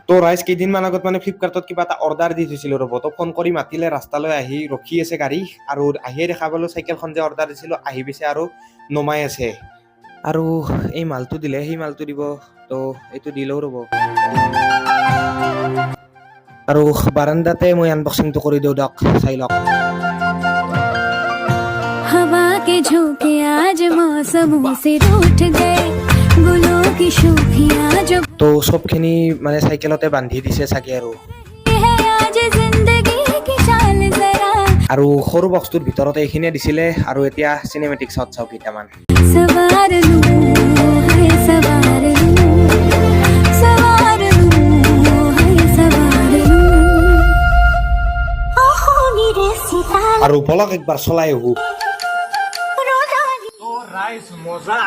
তো ৰাইজ, কেইদিনমান আগত মানে ফ্লিপকাৰ্টত কিবা এটা অৰ্ডাৰ দি থৈছিলোঁ ৰ'ব। তো ফোন কৰি মাতিলে, ৰাস্তালৈ আহি ৰখি আছে গাড়ী। আৰু আহিয়ে দেখা পালোঁ, চাইকেলখন যে অৰ্ডাৰ দিছিলোঁ আহি পিছে আৰু নমাই আছে। আৰু এই মালটো দিলে, সেই মালটো দিব। তো এইটো দিলেও ৰ'ব আৰু বাৰাণ্ডাতে মই আনবক্সিংটো কৰি দিওঁ। দিয়ক, চাই লওক। हवा के झोंके आज मौसमों से रूठ गए, गुलों की शोखियां जो তো চবখিনি মানে চাইকেলতে বান্ধি দিছে চাগে আৰু। है आज जिंदगी की चाल जरा। আৰু সৰু বক্সটোৰ ভিতৰতে এইখিনিয়ে দিছিলে। আৰু এতিয়া চিনেমেটিক শ্বট চাওঁ কেইটামান। सवार लूं है, सवार लूं, सवार लूं है, सवार लूं। আৰু বলক, একবাৰ চলাই আহোঁ। ৰাইজ, মজা।